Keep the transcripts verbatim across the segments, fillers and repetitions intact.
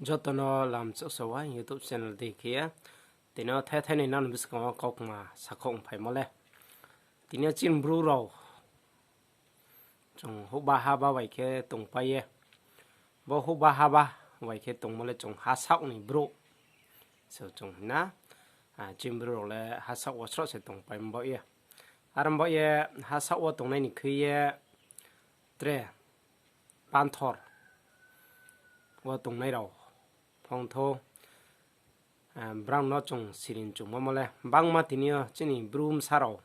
Joto no lamchaksa wa YouTube channel dei khe ye. Tini yo thai thai ni nang ni buskang wo kaukma sakhouh ongphaimo le. Tini yo chini Bru rao chung houhba haba bai khe tongpai ye. Bo houhba haba bai khe tongmo le chung hasaoh ni brouh se chung hing na. Chini Bru rao le hasaoh wo sroh se tongpai mbaoh ye. Are mbaoh ye hasaoh wo tongnai ni khui ye tre panthor wo tongnai rao phongthou, brang no chung sirin chungmo mo le bangma tini yo chini Bru bsa rao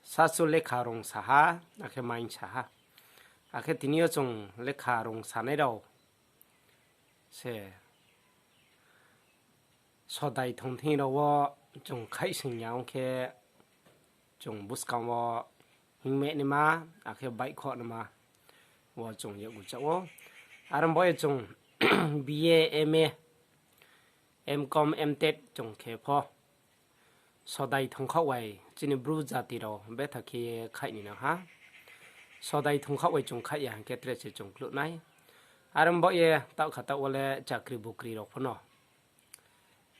sasu lekha rung sa ha, akhe maing sa ha. Akhe tini yo chung lekha rung sanai rao se sodai thongthing rao wo chung khaihsoing ya ong khe chung buskang wo hingmeh naima, akhe baihkhouh naima wo chung yakgu chah ou. Are mbaoh ye chung B A, M A, M Com, M Ted chung khe pho sodai thongkhaoh bai chini Bru jati rao betha khe ye khaih ni nang ha. Sodai thongkhaoh bai chung khaih ya hing khe tre se chung kluh nai. Are mbaoh ye taoh kha taoh wo le chakri bukri rao pho no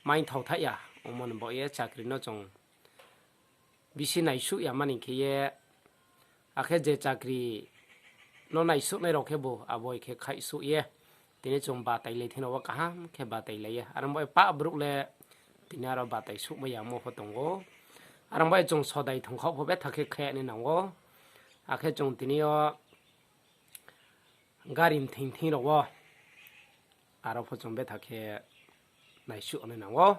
maingthao thaih ya, omo ni baoh ye chakri no chung bisi naisuh ya mani khe ye, akhe je chakri no naisuhnai rao khebu abo khe khaihsuh ye, tini chung batailai thing rao wo kaham khe batailai ye. Are mbaoh ye pah brouh le tini aro batai suhmai yamo pho tong ou. Are mbaoh ye chung sodai thongkhaoh pho betha khe khe nai nang ou. Akhe chung tini yo gari mthing thing rao wo aro pho chung betha khe naisuh nai nang ou.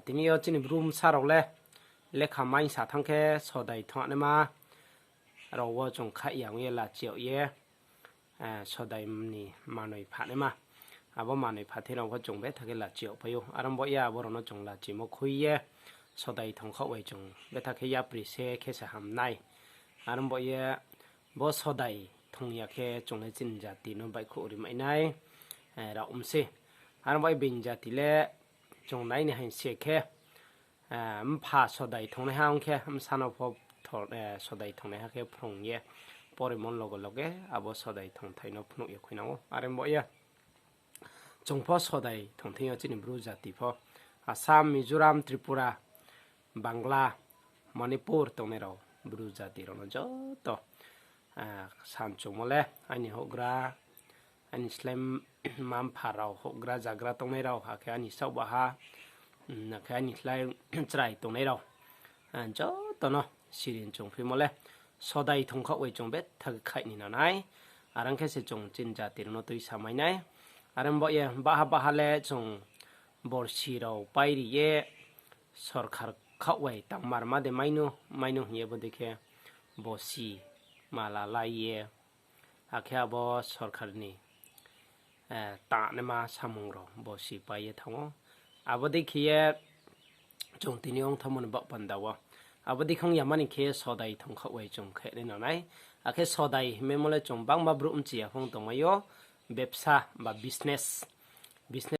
Tini yo chini Bru bsa rao le lekha maingsa thanng khe sodai thongnaima rao wo chung khaih ya ong ye lachi yag ye, sodai ni manoi phanaima, abo manoi phathing rao pho chung betha khe lachi yagpai ou. Are mbaoh ye abo rao no chung lachimo khui ye sodai thongkhaoh bai chung betha khe yapri se khe se ham nai. Are mbaoh ye bo sodai thong ya khe chung le chini jati no baihkhouh rimai nai rao mse. Are mbaoh ye being jati le chung nai ni haing se khe, mpha sodai thongnaiha ong khe bsa no pho sodai thongnaiha khe phrung ye porimo loge loge abo sodai thongthai no phnuh ye khuinang ou. Are mbaoh ye chung pho sodai thongthing yo chini Bru jati pho Assam, Mizoram, Tripura, Bangla, Manipur tongnai rao Bru jati rao no joto san chungmo le aini houhgra, aini slái mma-mpha rao, houhgra zagra tongnai rao, akhe aini saohbaha, akhe aini slái chrai tongnai rao, joto no sirin chungphimo le sodai thongkhaoh bai chung betha khe khaih ni nang nai. Are ong khe se chung chini jati rao no tuisa mai nai. Are mbaoh ye baha baha le chung borsi rao pairi ye sorkar khaoh bai tangmarma de mainu, mainu hing ye bodei khe bosi mala lai ye, akhe abo sorkar ni tangnaima samung rao bosi pai ye thanng ou. Abo dei khe ye chung tini ongthanngmo ni baoh panda wo abo dei khe ong ya mani khe sodai thongkhaoh bai chung khe nai nang nai. Akhe sodai hingmaimo le chung bangma brouh mchi ya phung tongmai ou, bebsa ba business, business